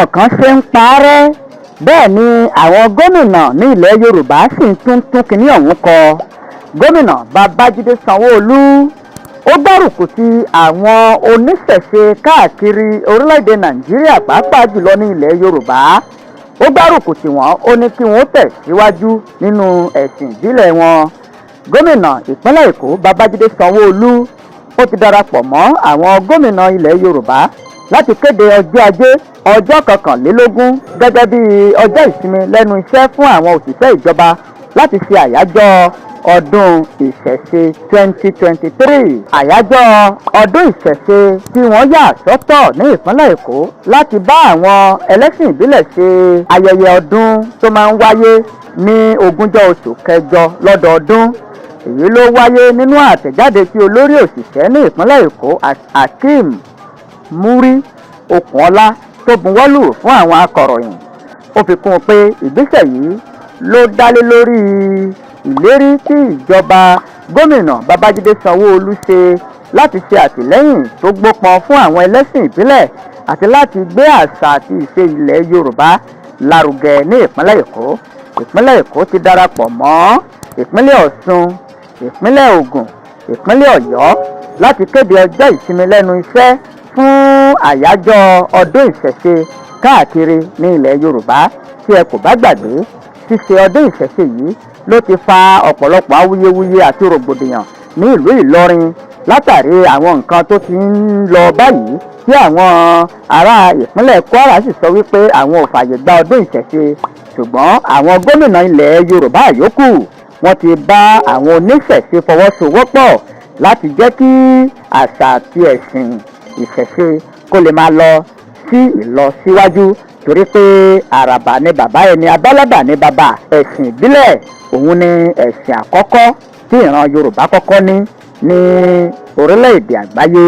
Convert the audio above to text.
Àwọn kan ṣe ń parẹ́ bẹ́ẹ̀ ni àwọn gómìnà ní ilẹ̀ Yorùbá sì ń tún tún kínní ọ̀hún kọ. Gómìnà Babájídé Sanwó-Olú ó gbárùkù ti àwọn oníṣẹ̀ṣe káàkiri orílẹ̀-èdè Nàìjíríà, pàápàá jùlọ ní ilẹ̀ Yorùbá. Ó gbárùkù tì wọ́n, ó ní kí wọ́n tẹ̀síwájú nínú ẹ̀sìn ìbílẹ̀ wọn. Gómìnà ìpínlẹ̀ Èkó Babájídé Sanwó-Olú ó ti darapọ̀ mọ́ àwọn gómìnà ilẹ̀ Yorùbá láti kéde ọjọ́ Ajé, ọjọ́ 21, gẹ́gẹ́ bí ọjọ́ ìsinmi lẹ́nu iṣẹ́ fún àwọn òṣìṣẹ́ ìjọba láti ṣe àyájọ́ ọdún ìṣẹ̀ṣe 2023. Àyájọ́ ọdún ìṣẹ̀ṣe tí wọ́n yà sọ́tọ̀ ní ìpínlẹ̀ Èkó láti bá àwọn ẹlẹ́sìn ìbílẹ̀ ṣe ayẹyẹ ọdún tó máa ń wáyé ní 20 oṣù kẹjọ lọ́dọọdún. Èyí ló wáyé nínú àtẹ̀jáde tí olórí òṣìṣẹ́ ní ìpínlẹ̀ Èkó, Akeem Muri Okunola, tó buwọ́lù fún àwọn akọ̀ròyìn. Ó fi kún un pé ìgbésẹ̀ yìí ló dálé lórí ìlérí tí ìjọba gómìnà Babájídé Sanwó-Olú ṣe láti ṣe àtìlẹ́yìn tó gbópọn fún àwọn ẹlẹ́sìn ìbílẹ̀ àti láti gbé àṣà àti ìṣe ilẹ̀ Yorùbá lárugẹ ní ìpínlẹ̀ Èkó. Ìpínlẹ̀ Èkó ti darapọ̀ mọ́ ìpínlẹ̀ Ọ̀ṣun, ìpínlẹ̀ Ògùn, ìpínlẹ̀ Ọ̀yọ́ láti kéde ọjọ́ ìsinmi lẹ́nu iṣẹ́ fún àyájọ́ ọdún ìṣẹ̀ṣe káàkiri ní ilẹ̀ Yorùbá. Tí ẹ kò bá gbàgbé, ṣíṣe ọdún ìṣẹ̀ṣe yìí ló ti fa ọ̀pọ̀lọpọ̀ awuyewuye àti rògbòdìyàn ní ìlú Ìlọrin látàrí àwọn nǹkan tó ti ń lọ báyìí, tí àwọn ará ìpínlẹ̀ Kwara sì sọ wípé àwọn ò fààyè gba ọdún ìṣẹ̀ṣe. Ṣùgbọ́n àwọn gómìnà ilẹ̀ Yorùbá yòókù, wọ́n ti bá àwọn oníṣẹ̀ṣe fọwọ́sowọ́pọ̀ láti jẹ́ kí àṣà àti ẹ̀sìn ìṣẹ̀ṣe kó lè máa lọ sí ìlọsíwájú, torí pé àràbà ni bàbá ẹni, abálábà ni bàbá. Ẹ̀sìn ìbílẹ̀ òun ni ẹ̀sìn àkọ́kọ́ tí ìran Yorùbá kọ́kọ́ ní ní orílẹ̀-èdè àgbáyé.